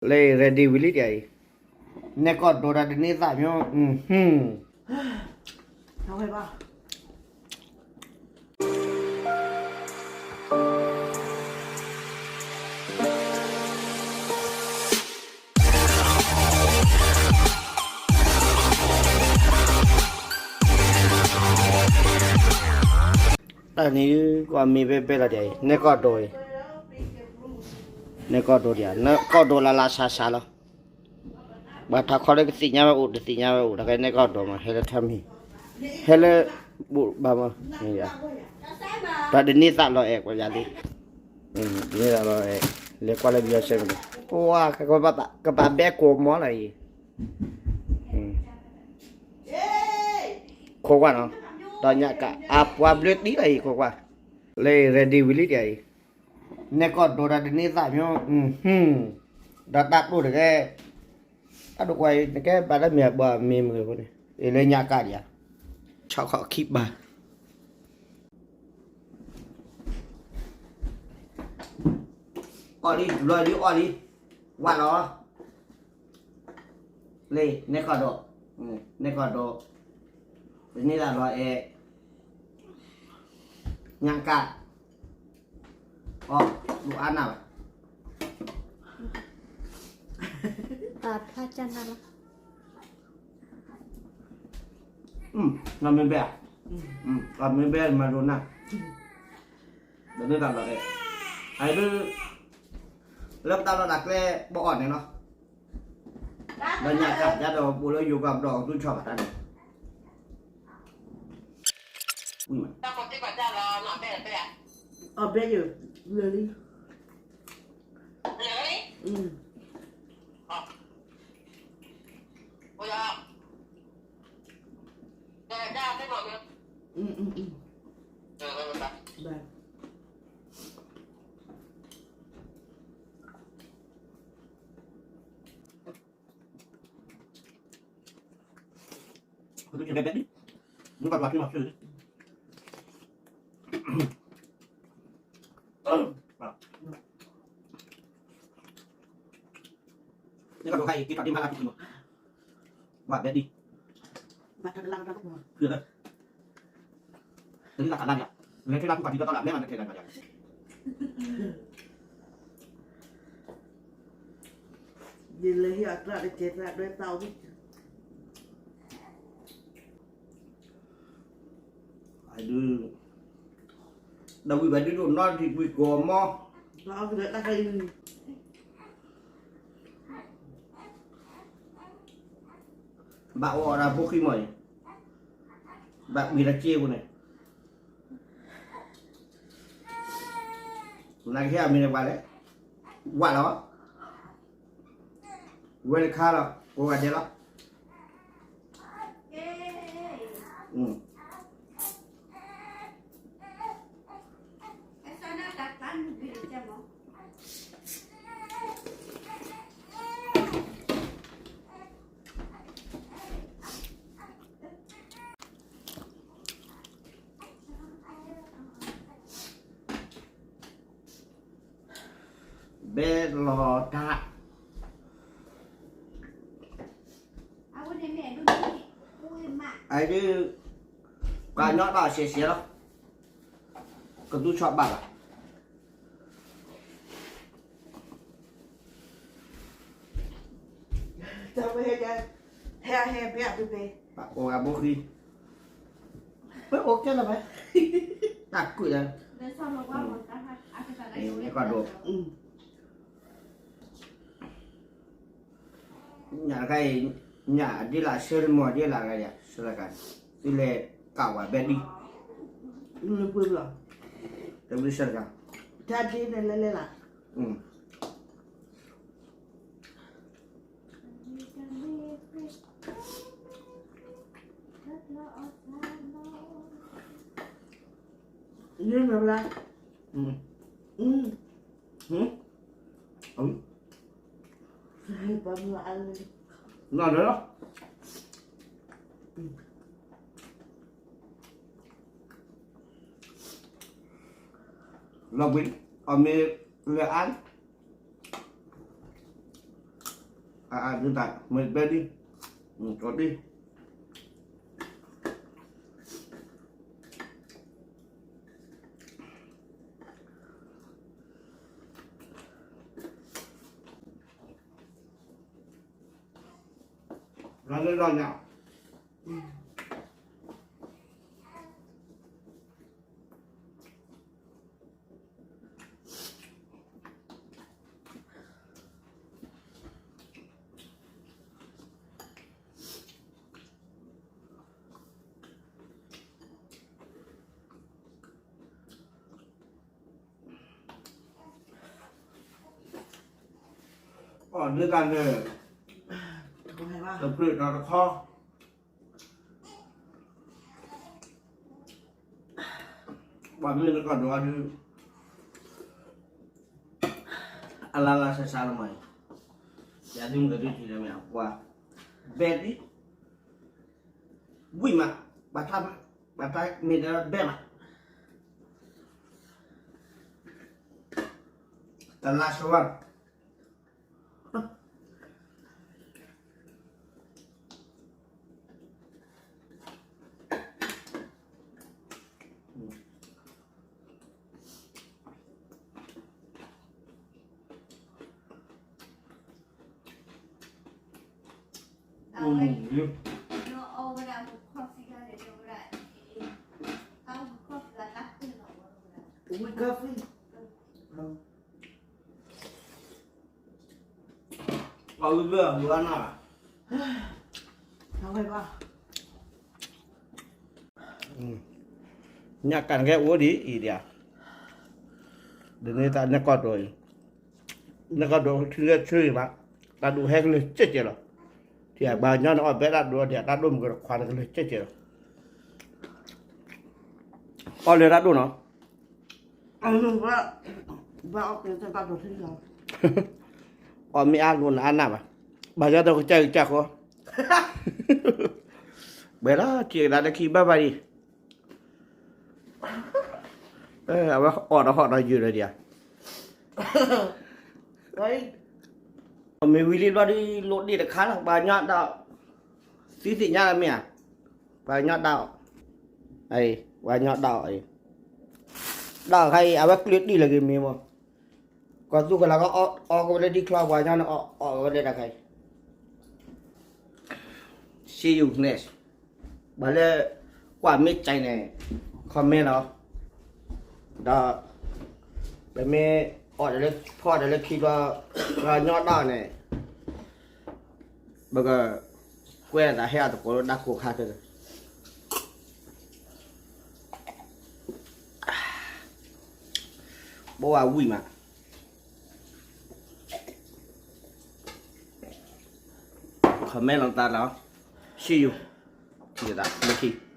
လၢ ready ဝံၤလံတၢ်အံၤ, နဲၣ်ကီၢ်ဒိးတၢ်တန့ၢ်သၣ်မၠိ, တၢ်န့ၣ် ကွၢ်မ့ၢ်ဘဲဘဲလီၤဒ်အံၤ, နဲၣ်ကီၢ်ဒိးအံၤ, နဲၣ်ကီၢ်ဒိးဒ်အံၤ, နဲၣ်ကီၢ်ဒိးလၢ်လၢ်ဆါဆါလီၤ. ဘၣ်ထးခီလၢကသ့ၣ်ညါဝဲအိၣ် တသ့ၣ်ညါဝဲအိၣ် တၢ်ကဲနဲၣ်ကီၢ်ဒိးမး ဟဲလၢထၢမံၤ, ဟဲလၢ ဘၣ်မး, တၢ်တန့ၢ်သၣ်လီၤအဲၣ်ကွၢ်ယၤလံ, တန့ၢ်သၣ်လီၤအဲၣ်, လဲၤကွၢ်လၢပယီၤဆဲးမး, ပှၤ ကဘၣ်ဘဲကိးမီလီၤအံၤ ခိးကွၢ်နီၤ, ဒီးညၣ်ကး အပှၤဘျၢတံၢ်လီၤအံၤ ခိးကွၢ်, လၢ ready ဝံၤလံတၢ်အံၤ, နဲၣ်ကီၢ်ဒိးတၢ်တန့ၢ်သၣ်မၠိ, ဒီးတၢ်ဒိၣ်တကဲ, တၢ်ဒိၣ်ကွၢ်အံၤ နကဲဘၣ်တၢ်မ့ၢ်အဘီမ့ၢ်မုၢ်ဖိန့ၣ် အ့ၣ်လၢညၣ်ကးဒံးဧါ, ဆီၣ်ခီၣ်ခံဘၣ် အီၣ်လံ ဘျီဒ်အီၣ်လံ, ဝၣ်လီၤ, လၢ နဲၣ်ကီၢ်ဒိး, နဲၣ်ကီၢ်ဒိး, တန့ၢ်သၣ်လီၤအဲၣ်, ညၣ်ကး, အီၣ်, ဒိၣ်အါနၢ်ဘၣ်, ဖျါကနၣ်လီၤ မ့ၢ်ဘဲ, မ့ၢ်ဘဲမၤဒိးနၢ်, ဒီးမ့ၢ်ဘၣ်ဘၣ်ကဲ, အဒုး, လၢပတၢ်လီၢ်တၢ်ကျဲ ပအီၣ်န့ၣ်လီၤ, ဒီးညၣ်ကး ယၤဒီးပအိၣ်လၢယိၤကီၢ်ပဒီး ကသူၣ်ထီၣ်ဘၣ်တၢ်န့ၣ်, ဝံၤမး, အဘဲယ, လၢလံ, ဘၣ်ဒ်, တလၢ်တလၢ်, လဲၤထီၣ်လၢ်ကပၤ ယလဲၤဟံၣ်အကျါတကဲးကျါဒွဲသးဝံၣ် ဒုး, ဒီးဝံၣ်ဘၣ်ဒုးဒိၣ်နီတထံၣ်ကွံာ်ကီၢ်မီ, ဘၣ်အီၣ်ဒၣ်ဖိဃံမီၢ်အံၤ, ဘၣ်ဝံၣ်ဒီးစ့ပူၤန့ၣ်, နကဟဲအမံၤန့ၣ်ပှၤလဲၣ်, ဝၣ်လီၤ, ဝဲတခါလီၤ ကိးဂၤဒဲးလီၤ. ဘဲလီၤတၢ်, အဒုး, ပှၤညီတၢ်အီၣ်စဲးစဲးလီၤ, ကသူၣ်ဆီဘၣ်ဘၣ်. တၢ်ဝဲဟဲ, ဟဲဟဲဖဲအဖဲဖဲ, ပအိၣ်ဂၤဘိဃံ, ပအိၣ်ကဲလၢၤဖဲ, တၢ်ကွံာ်လၢ, ကီၢ်ဒိး, ညၣ်တခါအံၤ, ညၣ်ဒ်လၢဆၢတမီၢ်ဒ်လၢဂၤယၤ ဆၢတကါန့ၣ်, သုလဲၤကးဝဲဘဲဒ်, တဘျုးဆၢတကါ, တၢ်ဒ်န့ၣ်လဲၤလဲၤလၢ န့ၣ်မ့ၢ်ဘျါ, ပှၤမုၢ်အါလၢ, နီၢ်လၢလီၤ, လီၤဘှံး, အီၣ်မ့ၢ်လၢအါလၢ, အဒုးတၢ်မ့ၢ်ဘဲဒ်, ကီးဒ်, လီၤလၢလီၤညါ အီၣ်ဒ်တၢ်န့ၣ် တဖျၢၣ်ဒီးတခီ, ပှၤမ့ၢ်နကီၢ်ဒိၣ်အီၤဒုး အလါလါဆါဆါလီၤမး, ယၤဒုးမ့ၢ်ကဒုးထံၣ်လၢမ့ၢ်အပှၤ ဘဲဒ်, ဝံၣ်မး, ဘၣ်တၢ်, ဘၣ်တၢ်မ့ၢ်ဒၣ်ဘဲမး, တလါဆၢဝါ ညၣ်ကၣ်နကဲအိၣ်ဒံးအံၤဒံး, ဒ်န့ၣ်တၢ်နကီၢ်ဒိၣ်အံၤ, နကီၢ်ဒိၣ်ထံဂဲၤဆၢအံၤဘၣ်, တၢ်ဒိၣ်ဟဲကလၢာ်ကဲကဲလီၤ, ထံၣ်ပှၤကညီန့ၣ်အီၣ်ဘဲတၢ်ဒိၣ်ဒံး တၢ်ဒိၣ်မုၢ်ကခွါန့ၣ်ကလၢာ်ကဲကဲလီၤ, အီၣ်လၢတၢ်ဒိၣ်နီၤ အီၣ်မ့ၢ်အါလိာ်နအါနၢ်ဘၣ်, ဘၣ်ယီၤဒီးကစၢ်ကစၢ်ဃီ, ဘဲလၢထံၣ်ကဒါတခံဘၣ်ဘၣ်ဒံး, အဝဲအီၣ်ဒီးဟီၣ်ဒီးယုာ်ဒီးဒံးဧါ, မ့ၢ်ဝံၤလံဘျီဒ်လိၣ်ဒံၣ်တခါလီၤ ပှၤကညီဒၣ်, သုသ့ၣ်ညါလၢမ့ၢ်ဧါ, ပှၤကညီဒၣ်အီၤ, ပှၤကညီဒၣ်အီၤအံၤ, ဒၣ်အီၤခါအံၤ အဝဲကျၢၤတံၢ်လၢက့ၤမ့ၢ်မး, ကီၢ်သူကလၤကီၢ်အီၣ်ကဝဲလၢဒ်ချီ ပှၤကညီန့ၣ်အီၣ်ကဝဲလၢတၢ်ခါအံၤ See you next. ဘၣ်လၢ ကွၢ်မ့ၢ်ကဲန့ၣ် comment လီၤ. ဒီး ပမ့ၢ်အီၣ်ဒီးလၢ ဖီၣ်ဒီးလၢခံဘျီ ပှၤကညီဒၣ်န့ၣ် ပကကွဲးသးဟဲအီၤသကိးလၢတၢ်ကိၢ်ခါတဂ့ၤ. ဘိးဝဲဝံၣ်မး comment လီၤသးလီၤ. See you. ထံၣ်သးလၢခံ